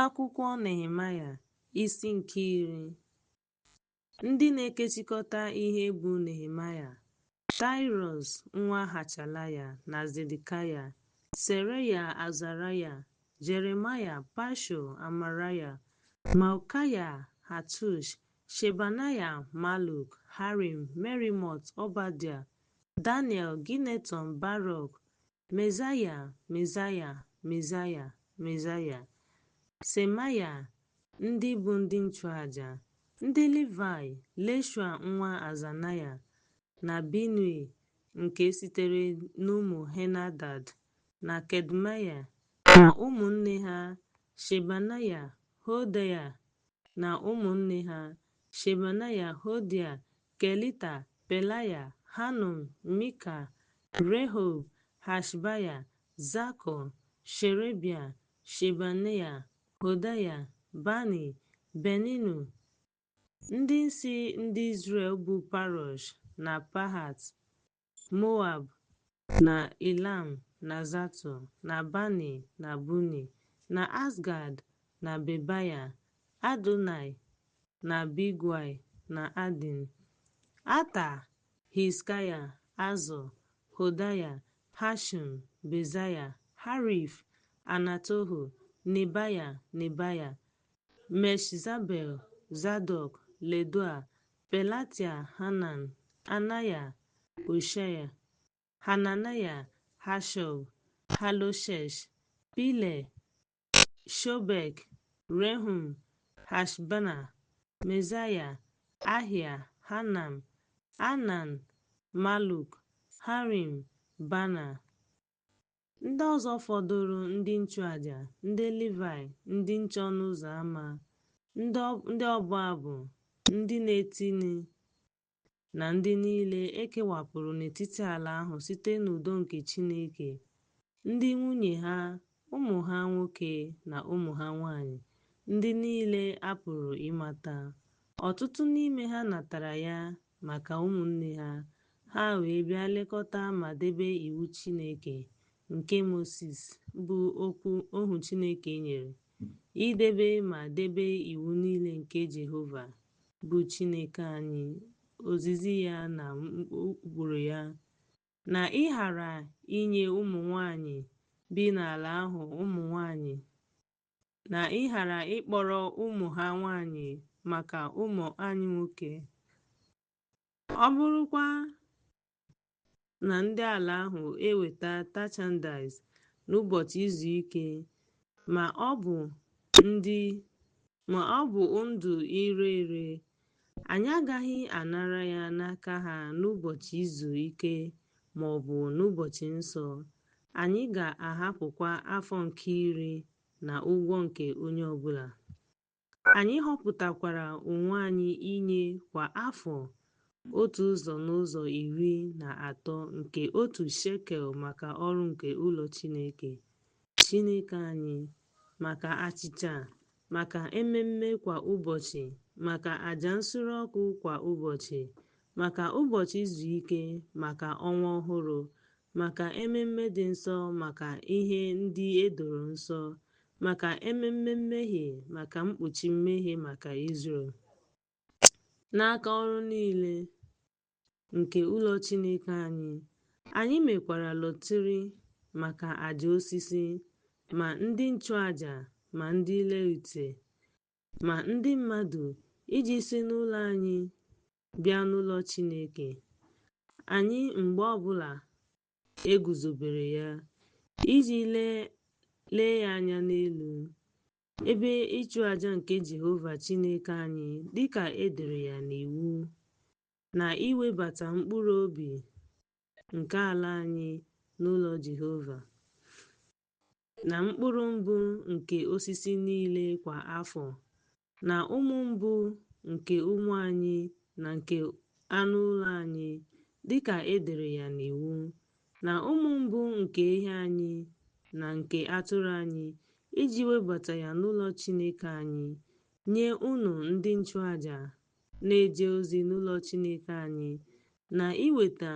Akwụkwọ Nehemaya, isi nke 10. Ndị na-ekechikọta ihe bụ Nehemaya, Taịrọs nwa Hachalaya na Zedekaya, Seraya, Azaraya, Jeremaya, Pasho, Amaraya, Malkaya, Hatush, Shebanaya, Maluk, Harim, Meremot, Ọbadịa, Daniel, Gineton, Baruk, Mezaya, Mezaya, Mezaya, Mezaya, Semaya, ndị bụ ndị nchụaja, ndị Livayị, Jeshua nwa Azanaya na Binui nke sitere n'ụmụ Henadad, na Kadmiel na ụmụnne ha, Shebanaya, Hodaya na ụmụnne ha, Shebanaya, Hodia, Kelita, Pelaya, Hanun, Mika, Rehob, Hashabaya, Zakọ, Sherebịa, Shebanaya, Hodaya, Bani, Beninu. Ndị isi ndị Izrel bụ Parosh na Pahat, Moab na Elam na Zatu na Bani na Buni na Azgad na Bebaya, Adonai na Bigwai na Adin, Ata, Hizkaya, Azọ, Hodaya, Hashum, Bezaya, Harif, Anatohu, Nebaya, Nebaya, Meshezabel, Zadọk, Ledoa, Pelatia, Hanan, Anaya, Hoshea, Hananaya, Hashob, Haloshesh, Pile, Shobek, Rehum, Hashabna, Mezaya, Ahia, Hanam, Anan, Maluk, Harim, Bana. Ndị ọzọ fọdụrụ ndị nchụaja, ndị Livayị, ndị nche ọnụ ụzọ ama, ndị ọbụ abụ, ndị Netini na ndị niile e kewapụrụ n'etiti ala ahụ site n'udo nke Chineke, ndị nwunye ha, ụmụ ha nwoke na ụmụ ha nwanyị, ndị niile a pụrụ ịmata. Ọtụtụ n'ime ha natara ya maka ụmụnne ha, ha wee bịa lekọta ma debe iwu Chineke nke Mosis bụ ohu Chineke nyere, idebe ma debe iwu niile nke Jehova bụ Chineke anyị, ozizi ya na ụkpụrụ ya, na ịghara inye ụmụ nwanyị bi n'ala ahụ ụmụ nwanyị, na ịghara ịkpọrọ ụmụ ha nwanyị maka ụmụ anyị nwoke. Ọ bụrụkwa na ndị ala ahụ eweta tachandise n'ụbọchị izu ike, ma ọ bụ ndụ ire ere, anyị agaghị anara ya n'aka ha n'ụbọchị izu ike ma ọ bụ n'ụbọchị nsọ, anyị ga-ahapụkwa afọ nke iri na ụgwọ nke onye ọbụla. Anyị họpụtakwara onwe anyị inye kwa afọ otu ụzọ n'ụzọ 13 nke otu shekel maka ọrụ nke ụlọ Chineke, Chineke anyị, maka achịcha, maka ememme kwa ụbọchị, maka aja nsure ọkụ kwa ụbọchị, maka ụbọchị izu ike, maka ọnwa ọhụrụ, maka ememme dị nsọ, maka ihe ndị e doro nsọ, maka ememme mmehie, maka mkpuchi mmehie maka Izrel. N'aka ọrụ niile nke ụlọ Chineke anyị, anyị mekwara lọtrị maka aja osisi, ma ndị nchụaja ma ndị Levite ma ndị mmadụ iji si n'ụlọ anyị bịa n'ụlọ Chineke anyị mgbe ọbụla e guzobere ya, iji lee ya anya n'elu ebe ịchụ aja nke Jehova Chineke anyị dịka e dere ya n'iwu, na iwebata mkpụrụ obi nke ala anyị n'ụlọ Jehova, na mkpụrụ mbụ nke osisi niile kwa afọ, na ụmụ mbụ nke ụmụ anyị na nke anụ ụlọ anyị dịka e dere ya n'iwu, na ụmụ mbụ nke ehi anyị na nke atụrụ anyị, iji webata ya n'ụlọ Chineke anyị, nye unu ndị nchụaja na-eje ozi n'ụlọ Chineke anyị, na iweta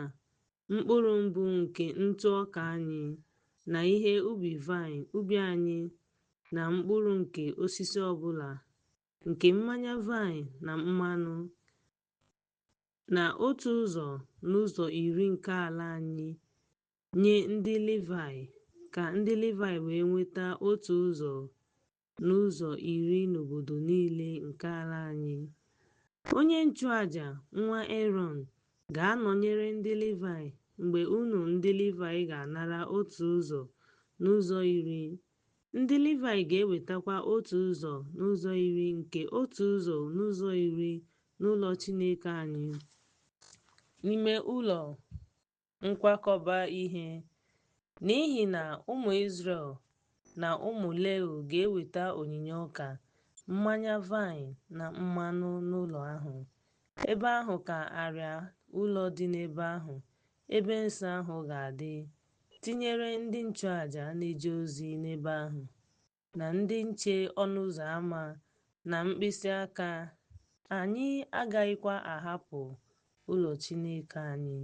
mkpụrụ mbụ nke ntụ ọka anyị na ihe ubi vaịn ubi anyị na mkpụrụ nke osisi ọ bụla, nke mmanya vaịn na mmanụ, na otu ụzọ n'ụzọ iri nke ala anyị nye ndị Livaị, ka ndị Livaị wee nweta otu ụzọ n'ụzọ iri n'obodo niile nke ala anyị. Onye nchụaja, nwa Erọn, ga-anọnyere ndị Livaị mgbe unu ndị Livaị ga-anara otu ụzọ n'ụzọ iri. Ndị Livaị ga-ewetakwa otu ụzọ n'ụzọ iri nke otu ụzọ n'ụzọ iri n'ụlọ Chineke anyị, n'ime ụlọ nkwakọba ihe, n'ihi na ụmụ Izrel na ụmụ Lewi ga-eweta onyinye ọka, mmanya vaịn na mmanụ n'ụlọ ahụ. Ebe ahụ ka arịa ụlọ dị n'ebe ahụ, ebe nsọ ahụ ga-adị, tinyere ndị nchụaja na-eje ozi n'ebe ahụ, na ndị nche ọnụ ụzọ ama na mkpịsị aka, anyị agaghịkwa ahapụ ụlọ Chineke anyị.